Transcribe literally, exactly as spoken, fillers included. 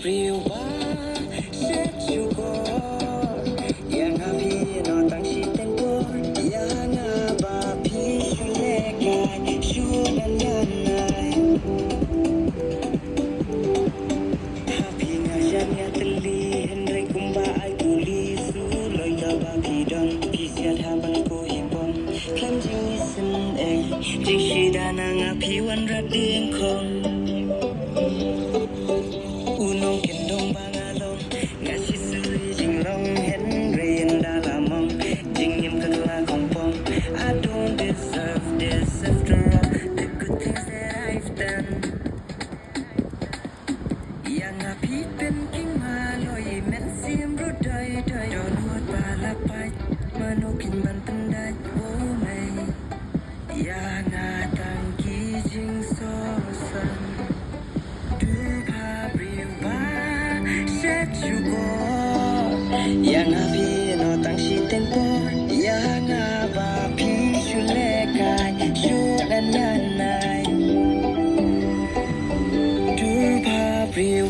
Briew ba shet shu kor ïa nga phi noh tang shiteng por, ïa nga ba phi shu lehkai shu ngan ïa nai. Ha phi nga shan ïa tylli hynrei kumba ai puli, suloi kaba phi don phi siat ha ban ko hi pom. Khlem jingisynei jingshida na nga phi wanrah dieng khong. U nongkyndong ba nga long, nga shisuri jinglong hynrei ynda la mong jingim ka kla khongpong. I don't deserve this after all the good things that I've done. Ïa nga phi pynking maloi, mynsiem ruh doi doi, don wat ba la pait, mano kin ban pyndait, oh mei. Ïa nga tang ki jingsngewsih. Dur bha briew ba shet shu kor, ïa nga phi noh tang shiteng por, ïa nga ba phi shu lehkai shu ngan ïa nai. Dur bha briew